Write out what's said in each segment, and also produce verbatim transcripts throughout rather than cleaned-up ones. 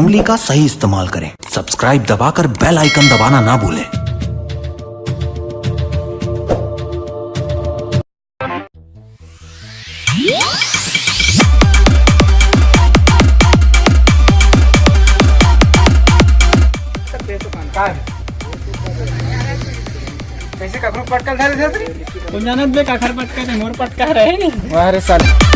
उंगली का सही इस्तेमाल करें। सब्सक्राइब दबाकर बेल आइकन दबाना ना भूलें। कैसे ककरो पटकल धरे थे तेरी? कोन जानत बे काखर पटका थे, मोर पटका रहे नहीं। वाह रे साले।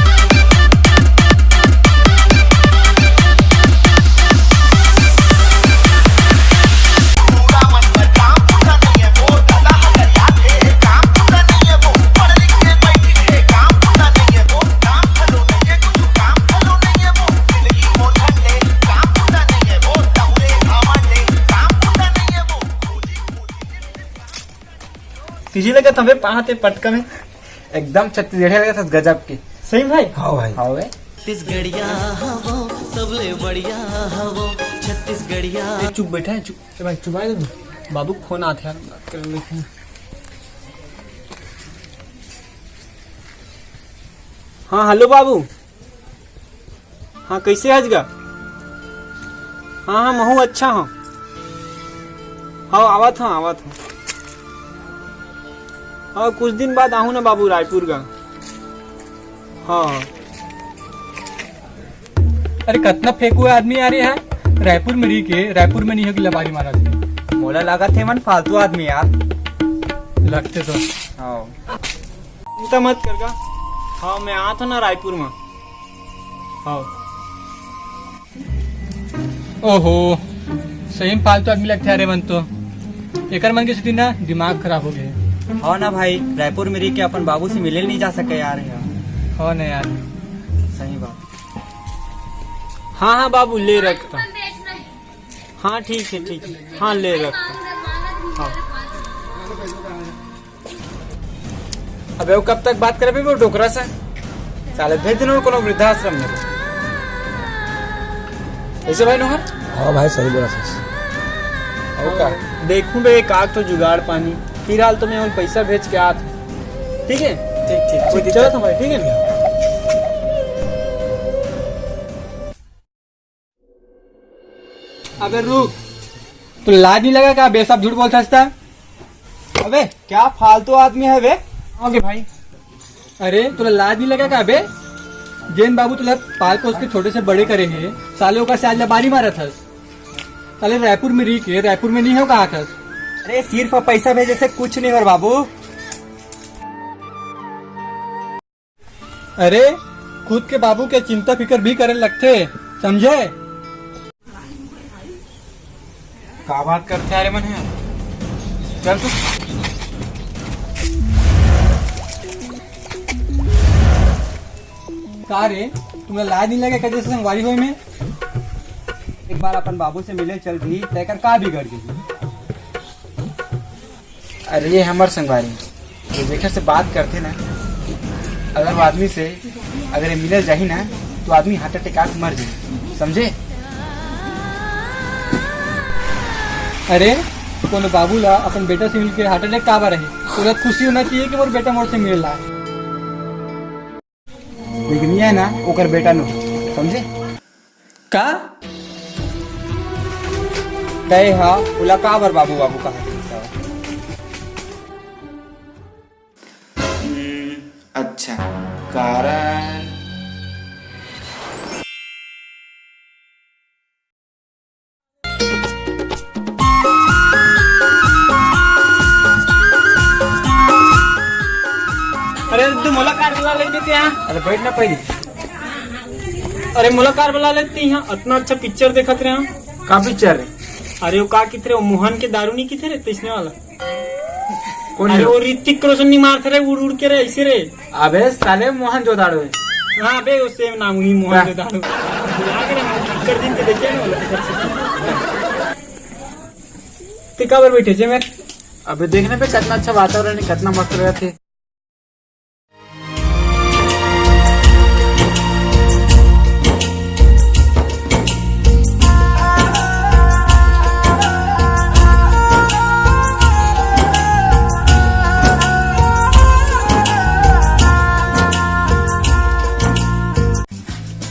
तुझे लगा था बे पाते पटका में? एकदम छत्तीसगढ़िया लगा था गजब के। सही भाई? हाँ भाई। हाँ भाई। छत्तीसगढ़िया हवो, सबले बढ़िया हवो, छत्तीसगढ़िया। ए, चुप बैठा है, चुप। ए भाई, चुप आए दे। बाबू फोन आते यार, बात कर लेते हैं। हाँ, हेलो बाबू। हाँ, कैसे हस गा? हाँ, हाँ, महूँ अच्छा हूँ। हाँ, आवत हूँ, आवत हूँ। हाँ, कुछ दिन बाद आहूँ ना बाबू, रायपुर गा। हाँ। अरे, कतना फेंकू आदमी आ रहे हैं, रायपुर में रही के, रायपुर में नहीं होगी लबारी मारा थे। मोला लगा थे मन फालतू आदमी यार। लगते तो। हाँ। चिंता मत कर गा। हाँ, मैं आत हूँ ना रायपुर में। हाँ। ओहो, सही में फालतू आदमी लगथे यार ये मन तो। एकर मन के सेती ना दिमाग खराब हो गए। हाँ ना भाई, रायपुर में रह के अपन बाबू से मिले नहीं जा सके यार। हाँ ना यार। सही बात। हाँ, हाँ बाबू, ले रखता। हाँ, ठीक है, ठीक है। हाँ, ले रखता। हाँ। अबे वो कब तक बात करबे वो डोकरा से? साले भेज देना कोनो वृद्धाश्रम में। ऐसे भाई नोहर? हाँ भाई, सही बोला सस। और का? देखूं बे एक आध तो जुगाड़ पानी। फिलहाल तो मैं वो पैसा भेज के आत। ठीक है? ठीक, ठीक, कोई ठीक, दिक्कत चलो तो भाई, ठीक है ना? अबे रुक, तोला लाज नहीं लगा का बे? सब झूठ बोलथस त। अबे क्या फालतू आदमी है बे? ओके भाई। अरे तोला लाज नहीं लगा का बे? जेन बाबू तोला पाल पोस के छोटे से बड़े करे हे, साले ओकर से आज लबारी मारत हस। साले रायपुर में रही के, रायपुर में नहीं हो कहा थस। अरे सिर्फ पैसा भेजे से कुछ नहीं हो बाबू। अरे, खुद के बाबू के चिंता फिकर भी करे लगथे, समझे? का बात करथे यार ये मन हे? चल तू। का रे, तुमला लाज नहीं लगे का जैसे संगवारी होई में? एक बार अपन बाबू से मिले चल रही, तेकर का बिगड़ गई? अरे ये हमर संगवारी, ये जेकर से बात करथे ना, अगर वो आदमी से अगर ये मिलल जाही ना, तो आदमी हार्ट अटैक आके मर जाही, समझे? अरे, कोनो बाबू ला अपन बेटा से मिलके हार्ट अटैक काबर आही? तोला खुशी होना चाहिए कि मोर बेटा मोर से मिलला। लेकिन ये है ना, ओकर बेटा नो, समझे? का? तय हा, ओला काबर बाबू, बाबू कहा? हम्म, अच्छा, कारण? अरे, तू मोला कार बला ले देते हैं। अरे, बैठ ना पहले। अरे, मोला कार बला लेते हैं, इतना अच्छा पिक्चर देखत रहे हैं। का पिक्चर रे? अरे, वो का कित रे, वो मोहन के दारू नहीं कित रे, तैसने वाला। कौन अरे, है? वो ऋतिक रोशन नहीं मारत रे, उड़ उड़ के रे, ऐसे रे। अबे, साले मोहन जोदाड़ो है। हाँ बे, वो सेम नाम हुई, मोहन हाँ। जोदाड़ो। आगे रे, कर दिन के देखिए ना, वो लोग। ते काबर बैठे जे मैं? अबे, देखने पे कितना अच्छा वातावरण है, कितना मस्त रहते।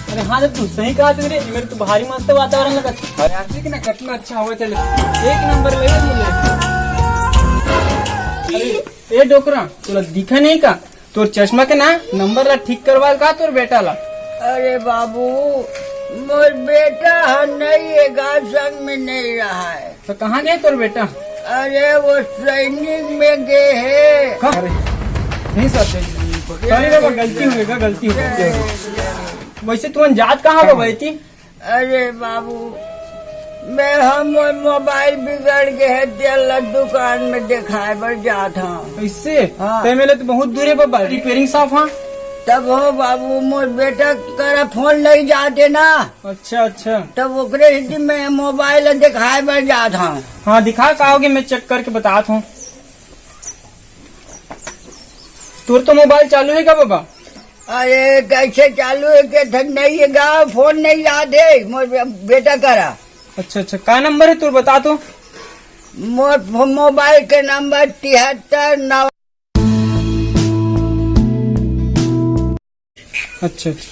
अरे हाँ, तू सही कहा रे, मेरे तो भारी मस्त वातावरण लगा। अरे यार, देख ना, कितना अच्छा हवा चले, एक नंबर लगे मुझे। अरे, ए डोकरा, तोला दिखा नहीं का? तोर चश्मा के ना नंबर ला ठीक करवा का तोर बेटा ला। अरे बाबू, मोर बेटा ह नहीं, ए गांव संग में नहीं रहा है। तो कहाँ गए तोर बेटा? अरे, वो सैनिक में गए है। का? अरे, नहीं सर, सॉरी बाबा, गलती हो गई, गलती हो गई। वैसे तुमन जात कहाँ हो बाबा इतनी? अरे बाबू, मैं हम मोबाइल बिगड़ गए है, तेल ला दुकान में दिखाए बर जात हूँ। इससे? हाँ। ते मेले तो बहुत दूर है बाबा, रिपेयरिंग शॉप। हाँ। तब हो बाबू, मोर बेटा करा फोन नहीं जाते ना। अच्छा, अच्छा। तब ओकरे सेती मैं मोबाइल ला दिखाए बर जात हूँ। हाँ, दिखा का होगे, मैं चेक करके बतात हूँ। तोर तो मोबाइल चालू है का बाबा? अरे, कैसे चालू है के? धन नहीं है गा, फोन नहीं याद है मोर बे-, बेटा करा। अच्छा, अच्छा, का नंबर है तोर, बता तो। मोर फो-, मोबाइल के नंबर तिहत्तर नौ। अच्छा, अच्छा।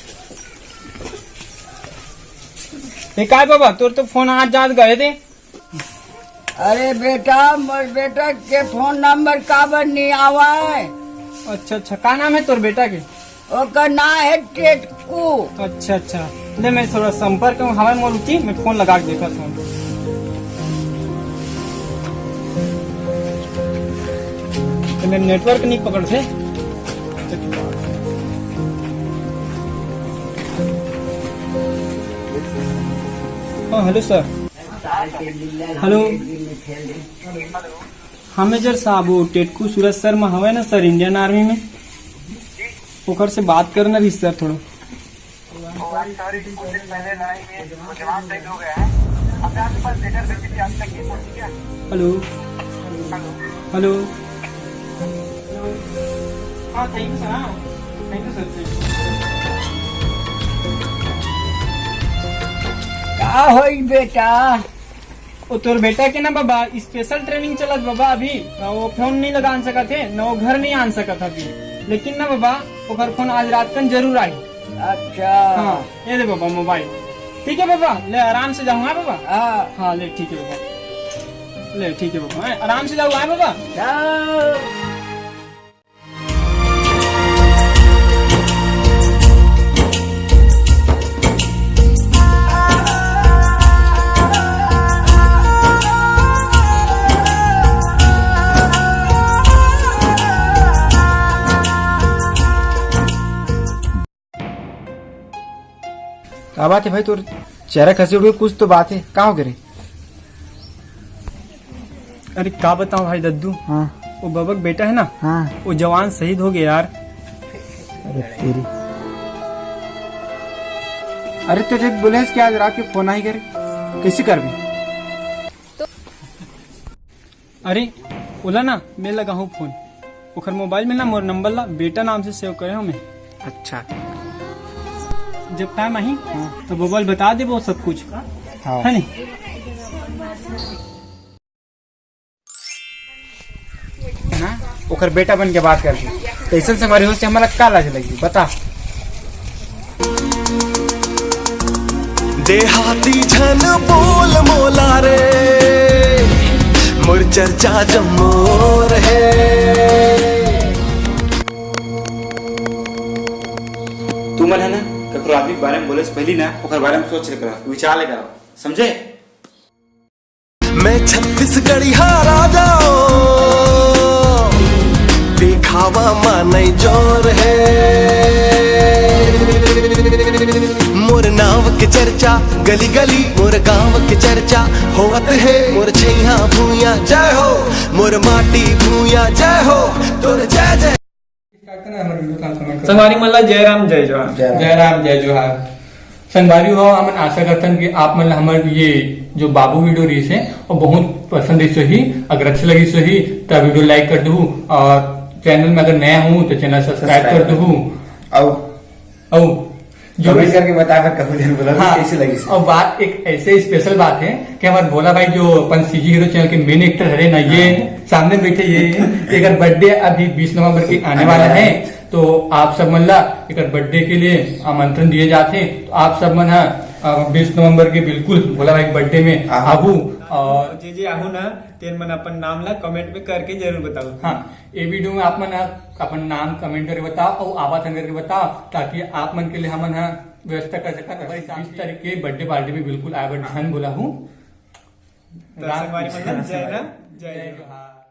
ए, काय बाबा, तोर तो फोन आज जात गए थे। अरे बेटा, मोर बेटा के फोन नंबर काबर नहीं आवा है? अच्छा, अच्छा, का नाम है तोर बेटा के? ओकर नाम है टेटकू। अच्छा, अच्छा, ले मैं थोड़ा संपर्क में हवा मोर उठी, मैं फोन लगा के देखत हूँ। तो मैं नेटवर्क नहीं पकड़ थे। हाँ, हेलो सर। हेलो। हाँ, मेजर साहब, वो टेटकू सूरज शर्मा हवे ना सर, इंडियन आर्मी में, ओकर से बात करना रही सर थोड़ा। Hello, hello. हाँ, थैंक यू सर, हाँ, thank you sir, thank you. का होई बेटा? ओ तोर बेटा के ना बाबा, स्पेशल ट्रेनिंग चलत बाबा अभी। ना वो फोन नहीं लगा सकत है, ना वो घर नहीं आ सकत अभी। लेकिन ना बाबा, ओकर फोन आज रात कन जरूर आई। अच्छा। हाँ, ये दे बाबा मोबाइल। ठीक है बाबा, ले आराम से जाऊँ, हाँ बाबा? हाँ। हाँ, ले ठीक है बाबा, ले ठीक है बाबा, हाँ, आराम से जाऊँ, हाँ बाबा? जाओ। का बात है भाई, तोर चेहरा खसी उड़ के, कुछ तो बात है, का हो गे रे? अरे का बताऊं भाई दद्दू, हाँ। वो बबक बेटा है ना, हाँ। वो जवान शहीद हो गया यार। अरे तेरी, अरे तेरे बोले कि आज रात के फोन आई करे, कैसे करबे? अरे, ओला ना, मैं लगाहूँ फोन। ओखर मोबाइल में ना मोर नंबर ला बेटा नाम से सेव करे हूँ मैं। अच्छा। जब टाइम आही, हाँ। तो बबल बता देबो सब कुछ। हाँ। है नहीं? ना, ओखर बेटा बन के बात करती। तैसन से हमारी हो से हमारा का लाज लगी, बता। देहाती झन बोल मोला रे, मोर चर्चा जम्मो रहे। तुमन है ना, ककरो आदमी के बारे में बोले से पहली ना, ओकर बारे में सोच ले करा, विचार ले करा, समझे? मैं छत्तीसगढ़िया राजा, दिखावा मा नहीं जोर है। मोर नाव के चर्चा गली गली, मोर गांव के चर्चा होवत है। मोर छैया भूया जय हो, मोर माटी भूया जय हो, तोर जय जय। संगवारी मन ला जय राम, जय जोहार। जय राम। जय राम, जय जोहार। संगवारी हो, हमन आशा करथन कि आप मन ला हमर ये जो बाबू वीडियो रहिस हे, वो बहुत पसंद रहिस होही। अगर अच्छा लगिस होही, त वीडियो like कर देहू, और चैनल में अगर नया हूँ, तो चैनल सब्सक्राइब कर देहू। अउ, अउ जो कमेंट भी करके बता, फिर कहूँ जन बोला, हाँ, कैसे लगिस हे। और बात एक ऐसे स्पेशल बात है कि हमारे भोला भाई जो अपन सीजी हीरो चैनल के मेन एक्टर हरे ना, ये हाँ। सामने बैठे, ये एकर बर्थडे अभी बीस नवंबर के आने वाला है। तो आप सब मन ला एकर बर्थडे के लिए आमंत्रण दिए जाथे। तो आप सब मन ह बीस नवंबर के बिल्कुल भोला भाई के बर्थडे में आबू। और जे जे आहू ना, तेन मन अपन नाम ला कमेंट में करके जरूर बताओ। हाँ, ये वीडियो में आप मन ह अपन नाम कमेंट करके बताओ और आवाथन करके बताओ, ताकि आप मन के लिए हमन ह व्यवस्था कर सकत। बीस तारीख के बर्थडे पार्टी में बिल्कुल आए बर झन भुलाहू। तो संगवारी मन ला जय राम, जय जोहार।